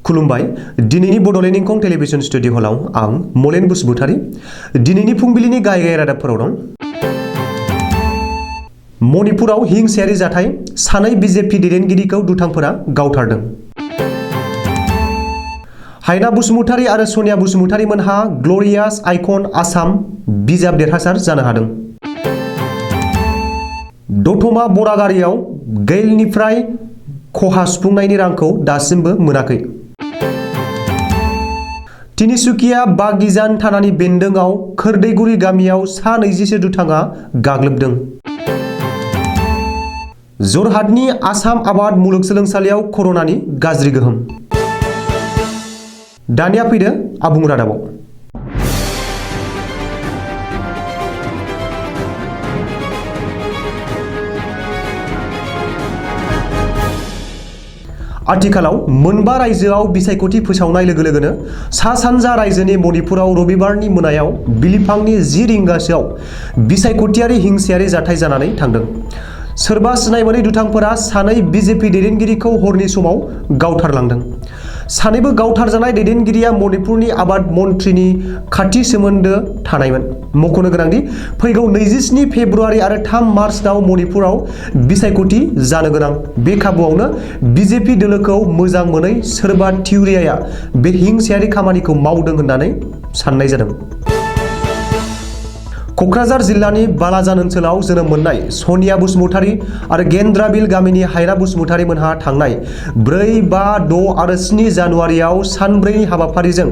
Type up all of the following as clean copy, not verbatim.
खुलुमबाय दिनैनि Bodoland इंखं television studio हलाव आं मलेन बसुमतारी दिनैनि फुंबिलिनि गाहाय रादाबफोराव दं। मणिपुराव हिंसायारि जाथाय सानै बिजेपि दैदेनगिरिखौ दुथांफोरा गावथारदों। हायना बसुमतारी आरो सनिया बसुमतारी मोनहा ग्ल'रियास आइकन आसाम बिजाब देरहासार जानो हादों। दतमा बरागारियाव गैलनिफ्राय खहा सुफुंनायनि रांखौ दासिमबो मोनाखै। तिनिसुकिया बागिजान थानानि बेन्दोंआव खोरदैगुरि गामियाव सा 20 दुथाङा गाग्लोबदों। जरहाटनि आसाम आबाद मुलुगसोलोंसालियाव कर'नानि गाज्रि गोहोम। दानिया फैदो आबुं रादाबाव। आथिखालाव मोनबा रायजोआव बिसायख'थि फोसावनाय लोगो लोगोनो सा सानजा रायजोनि मणिपुराव रबिबारनि मोनायाव बिलिफांनि 10 रिंगासोआव बिसायख'थियारि हिंसायारि जाथाय जानानै थांदों। सोरबा सिनाय मोनै दुथांफोरा सानै बिजेपि दैदेनगिरिखौ हरनि समाव गावथारलांदों। सानैबो गावथारजानाय दैदेनगिरिया मणिपुरनि आबाद मन्थ्रिनि खाथि सोमोन्दो थानायमोन। मख'नो गोनांदि फैगौ 27 फेब्रुआरि आरो 3 मार्चआव मणिपुराव बिसायख'थि जानो गोनां। बे खाबुआवनो बिजेपि दोलोखौ मोजां मोनै सोरबा थिउरियाया बे हिंसायारि खामानिखौ मावदों होननानै साननाय जादों। क'क्राझार जिल्लानि बालाजान ओनसोलाव जोनोम मोननाय सनिया बसुमतारी आरो गेन्द्राबिल गामिनि हायना बसुमतारी मोनहा थांनाय 4, 5, 6 आरो 7 जानुवारियाव सानब्रैनि हाबाफारिजों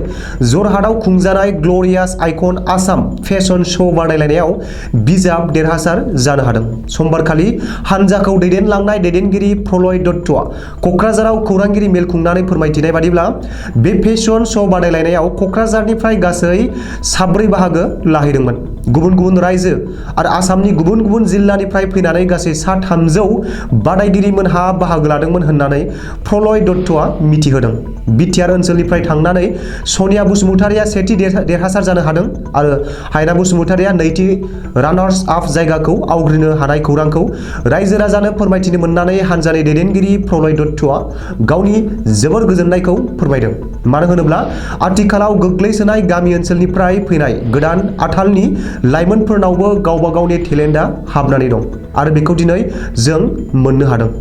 जरहाटआव खुंजानाय ग्ल'रियास आइकन आसाम फेशन श' बादायलायनायाव बिजाब देरहासार जानो हादों। समबारखालि हानजाखौ दैदेनलांनाय दैदेनगिरि प्रलय दत्तआ क'क्राझाराव खौरांगिरि मेल खुंनानै फोरमायथिनाय बादिब्ला बे फेशन श' बादायलायनायाव क'क्राझारनिफ्राय गासै 7 बाहागो लाहैदोंमोन। गुबुन रायजो आरो आसामनि गुबुन जिल्लानिफ्राय फैनानै गासै सा 300 बादायगिरिमोनहा बाहागो लादोंमोन होननानै प्रलय दत्तआ मिथिहोदों। बिटिआर ओनसोलनिफ्राय थांनानै सनिया बसुमतारीया सेथि देरहासार जानो हादों आरो हायना बसुमतारीया नैथि रानार्स आप जायगाखौ आवग्रिनो हानाय खौरांखौ रायजो राजानो फोरमायथिनो मोननानै हानजानि दैदेनगिरि प्रलय दत्तआ गावनि जोबोर गोजोननायखौ फोरमायदों। मानो होनोब्ला आथिखालाव गोग्लैसोनाय गामि ओनसोलनिफ्राय फैनाय गोदान आथालनि लाइमोनफोरनावबो गावबा गावनि टेलेन्टआ हाबनानै दं आरो बेखौ दिनै जों मोननो हादों।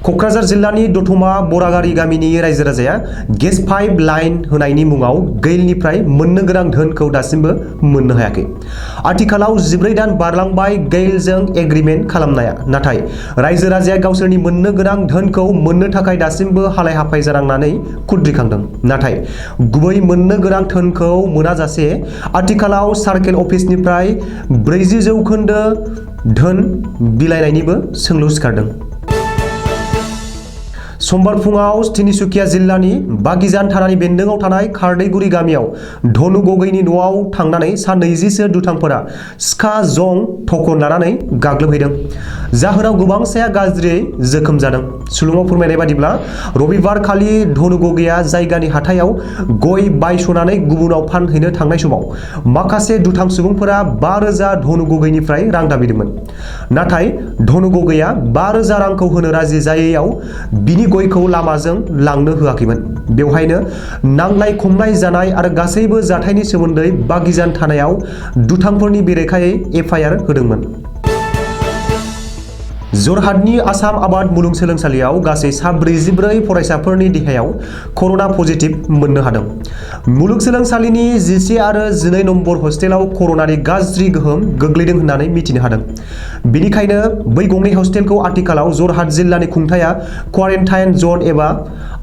क'क्राझार जिल्लानि दतमा बरागारि गामिनि रायजो राजाया गेस पाइप लाइन होनायनि मुङाव गैलनिफ्राय मोननो गोनां धोनखौ दासिमबो मोननो हायाखै। आथिखालाव 14 दान बारलांबाय गैलजों एग्रिमेन्ट खालामनाया, नाथाय रायजो राजाया गावसोरनि मोननो गोनां धोनखौ मोननो थाखाय दासिमबो हालाय हाफाय जानांनानै खुद्रिखांदों। नाथाय गुबै मोननो गोनां धोनखौ मोनाजासे आथिखालाव सार्केल अफिसनिफ्राय 40% धोन बिलाइनायनिबो सोंलु सिखारदों। समबार फुङाव तिनिसुकिया जिल्लानि बागिजान थानानि बेन्दोंआव थानाय खारदैगुरि गामियाव धनु गगैनि न'आव थांनानै सा 20 दुथांफोरा सिखा जं थखन लानानै गाग्लोबहैदों। जाहोनाव गोबांसाया गाज्रियै जोखोम जादों। सुलुङाव फोरमायनाय बादिब्ला रबिबार खालि धनु गगैया जायगानि हाथायाव गय बायस'नानै गुबुनाव फानहैनो थांनाय समाव माखासे दुथां सुबुंफोरा 5000 धनु गगैनिफ्राय रां दाबिदोंमोन। नाथाय धनु गगैया 5000 रांखौ होनो राजि जायैयाव बिनि गयखौ लामाजों लांनो होआखैमोन। बेवहायनो नांलाय खमलाय जानाय आरो गासैबो जाथायनि सोमोन्दै बागिजान थानायाव दुथांफोरनि बेरेखायै एफआइआर होदोंमोन। जरहाटनि आसाम आबाद मुलुगसोलोंसालियाव गासै सा 44 फरायसाफोरनि देहायाव कर'ना पजिटिभ मोननो हादों। मुलुगसोलोंसालिनि 11 आरो 12 नम्बर हस्टेलाव कर'नानि गाज्रि गोहोम गोग्लैदों होननानै मिथिनो हादों। बेनिखायनो बै गंनै हस्टेलखौ आथिखालाव जरहाट जिल्लानि खुंथाया क्वारेन्टाइन जन एबा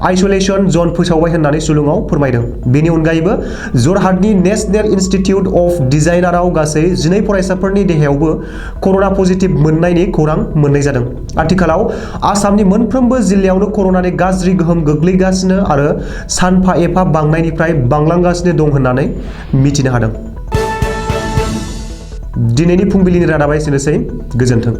आइसोलेसन जन फोसावबाय होननानै सुलुङाव फोरमायदों। बेनि अनगायैबो जरहाटनि नेशनेल इनस्टिट्युट अफ डिजाइनाराव गासै 12 फरायसाफोरनि देहायावबो कर'ना पजिटिभ मोननायनि खौरां मोननाय जादों। आथिखालाव आसामनि मोनफ्रोमबो जिल्लायावनो कर'नानि गाज्रि गोहोम गोग्लैगासिनो आरो सानफा एफा बांनायनिफ्राय बांलांगासिनो दं होननानै मिथिनो हादों। दिनैनि फुंबिलिनि रादाबा एसेनोसै। गोजोन्थों।